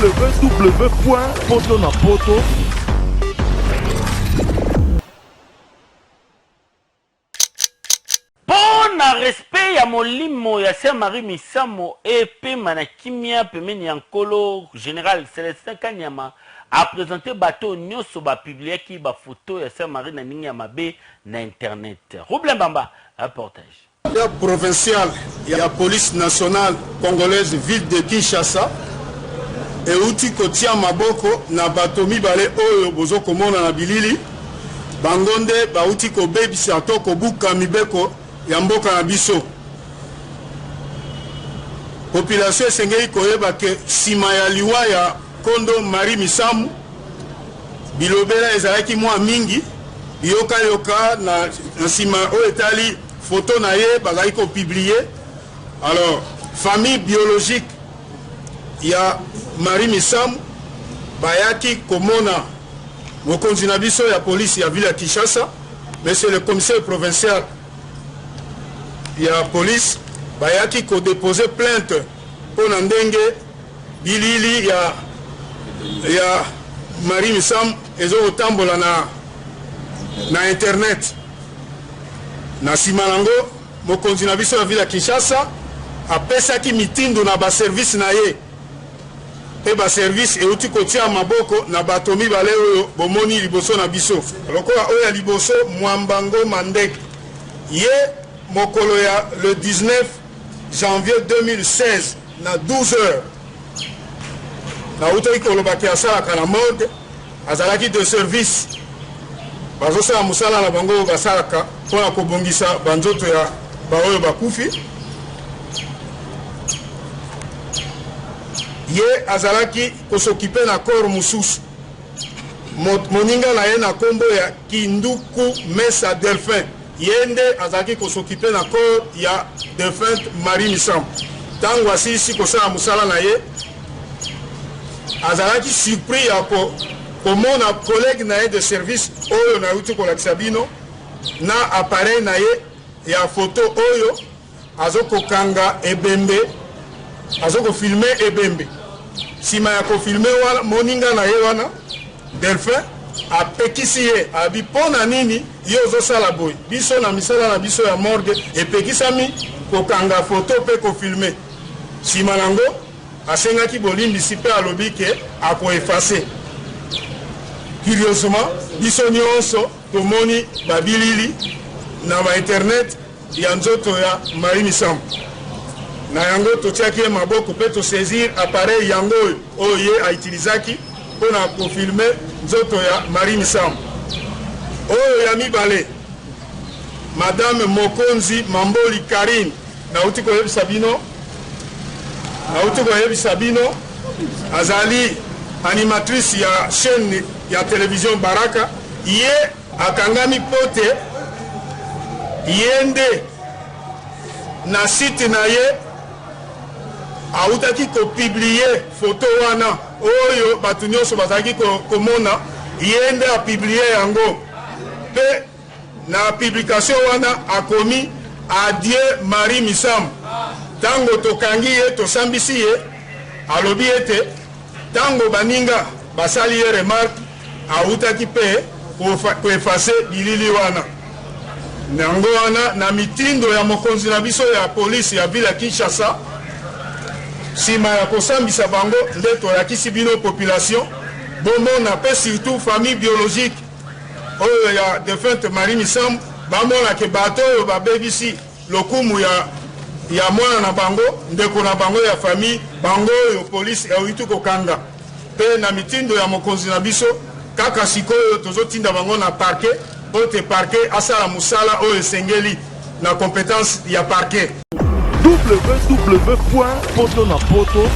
www.poto na poto. Mpo na respect ya molimo ya Sœur Marie Misamu epema na kimia pembeni ya Nkolo, General Celestin Kanyama a presenter bato oyo nionso ba publiaki ba photos ya Sœur Marie na ndenge ya mabe na internet. Rouble Mbamba, reportage. Ya provincial ya police nationale congolaise ville de Kinshasa euti kotia maboko na bato mibale oyo bozo komona na bilili. Bango nde bauti kobebisa to kobuka mibeko ya mboka na biso. Population esengeli koyeba ke sima ya liwa ya Kondo Marie Misamu, bilobela ezalaki mwa mingi, biyokayoka na nsima oyo etali photo na ye bazalaki ko publier. Alors famille biologique ya Marie Misamu bayaki komona mokonzi na biso ya police ya ville ya Kinshasa, monsieur le commissaire provincial ya police, bayaki ko deposer plainte mpo na ndenge bilili ya ya Marie Misamu ezo kotambola na na internet. Na sima nango mokonzi na biso ya ville ya Kinshasa apesaki mitindo na ba service na ye mpe ba service euti kotia maboko na bato mibale oyo bomoni liboso na biso. Lokola oyo ya liboso Mwamba Ngoma Ndeke, ye mokolo ya le 19 janvier 2016 na 12 heures, nautaki koloba ke asalaka na morgue, azalaki de service, bazosala mosala na bango oyo basalaka mpo na kobongisa banzoto ya baoyo bakufi. Ye azalaki kosokipe na corps mosusu, moninga na ye na nkombo ya Kinduku Mesa Delphin, ye nde azalaki kosokipe na corps ya defunte Marie Misamu. Ntango asilisi kosala mosala na ye, azalaki surpris ya komona collègue na ye de service oyo nauti kolakisa bino na appareil na ye ya photo oyo azokokanga ebembe, azokofilme ebembe. Sima ya kofilme wana, moninga na ye wana Delphin apekisi ye, abi mpo na nini yo ozosala boye? Biso na misala na biso ya morgue epekisami kokanga photo mpe kofilme. Sima nango asengaki bolimbisi mpe alobi ke ako effacer. Curieusement, biso nionso tomoni ba bilili na ba internet ya nzoto ya Marie Misamu. Na yango totiaki ye maboko mpe to saisir appareil yango oyo oyo ye a utilisaki mpo na ko filmer nzoto ya Marie Misamu. Oyo ya mibale, Madame Mokonzi Mamboli Carine, Nauti koyebisa bino, nauti koyebisa bino, azali animatrice ya chaîne ya television Baraka. Ye akangami mpo te ye nde na site na ye autaki kopublie foto wana oyo bato nyonso bazalaki komona. Ye nde apublie yango mpe Na publication wana akomi Adieu Marie Misamu. Tango tokangi ye tosambisi ye, alobi ete tango baninga basali ye remarque awutaki mpe ko effacer bilili wana. Yango wana na mitindo ya mokonzi na biso ya police ya ville ya Kinshasa, sima ya kosambisa bango nde tolakisi bino population bomona mpe surtout famille biologique oyo ya defunte Marie Misamu bamona ke bato oyo babebisi lokumu ya ya mwana na bango, ndeko na bango ya famille, bango oyo police euti kokanga pe na mitindo ya mokonzi na biso, kaka sikoyo tozotinda bango na parquet po te parquet asala mosala oyo esengeli na competence ya parquet. www.potonapoto.